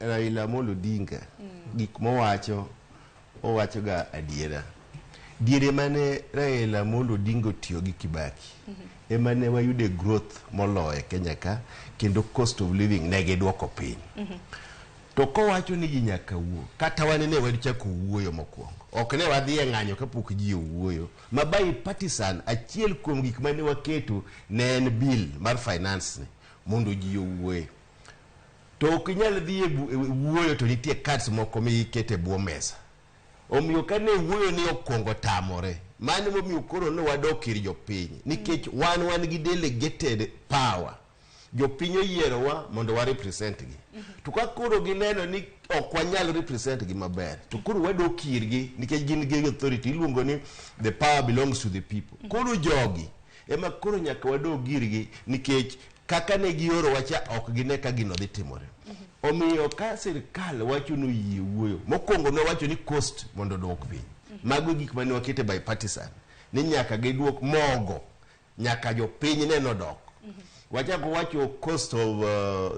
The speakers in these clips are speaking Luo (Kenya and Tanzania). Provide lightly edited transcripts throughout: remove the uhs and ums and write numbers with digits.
Raila Amolo Odinga gik mowacho owacho ga adiera. Diere mane Raila Amolo Odinga otiyo gi Kibaki ema ne wayude growth moloyo e Kenya ka kendo cost of living ne giduoko piny. To kowacho ni ji nyaka wuo, kata wan ne wachako wuoyo mokwongo. Ok ne wadhi e ng'anyo kapok ji owuoyo. Ma bipartisan achiel kuom gik mane waketo ne en bill mar finance ni mondo ji owuoye. To ok inyal dhi e wuoyo to nitie cards moko mikete bwo mesa. Omiyo kane wuoyo ni okwongo tamore, mano momiyo koro ne wadok ir jopiny. Nikech wan gi delegated power. Jopiny oyierowa mondo wa represent gi. To ka koro gineno ni ok wanyal represent gi maber, to koro wadok irgi nikech gin gi authority iluongo ni the power belongs to the people. Koro jogi ema koro nyaka wadog irgi nikech kaka ne gioro cha ok gine ka gino dhi timore. Omiyo ka sirkal wacho ni oyie wuoyo, mokwongo ne wacho ni cost mondo oduok piny. Mago e gik mane wakete bipartisan ni nyaka giduok mogo nyaka jopiny neno dok. Wachako wacho cost of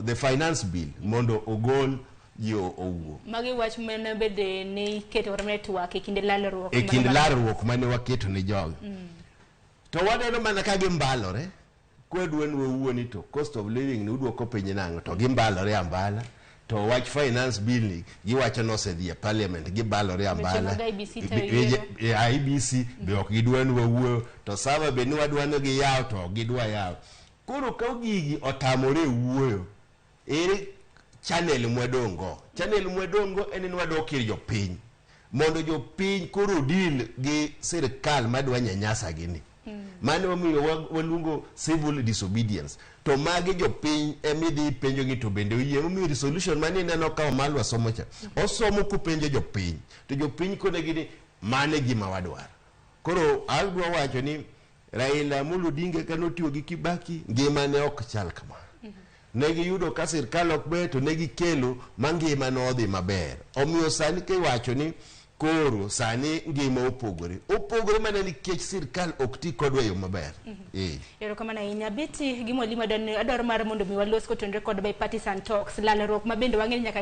the finance bill mondo ogol ji owuo. Magi wach mane bende ne iketo kata mane twak e kinde lalruok. E kind lalruok mane waketo ne jogi. To waneno mana ka gimbalore kwadwa ni wawuo ni to cost of living ni uduoko piny nang'o to gimbalore ambala to wach finance bill ni giwacho ni osedhi e parliament gibalore ambala. Weche mag IEBC tayo yiero. IEBC be ok gidwa ni wawuoyo to sama be ni wadwa ni giyaw to ok gidwa yawo. Koro ka gigi otamore wuoyo, ere channel mwadong' go? Channel mwadong' go en ni wadok ir jopiny mondo jopiny koro deal gi sirkal madwa nyanyasa gi ni. Mano emomiyo waluongo civil disobedience. To magi jopiny emidhi ipenjogi to bende oyie. Emomiyo resolution mane ineno ka Wamalwa somo cha. Osomo kopenjo jopiny. To jopiny konegi ni mano e gima wadwaro. Koro adwa wacho ni Raila Amolo Odinga kane otiyo gi Kibaki ngima ne ok chal kama. Ne giyudo ka sirkal ok ber to ne gikelo ma ngima nodhi maber. Omiyo sani kiwacho ni koro sani ngima opogore. Opogore mana nikech sirkal ok ti kodwa e yo maber. Erokamano ahinya. Betty gi mwalimu adwaro mar mondo mi walos kotenore kod bipartisan talks, lalruok ma bende wang'eyo ni nyaka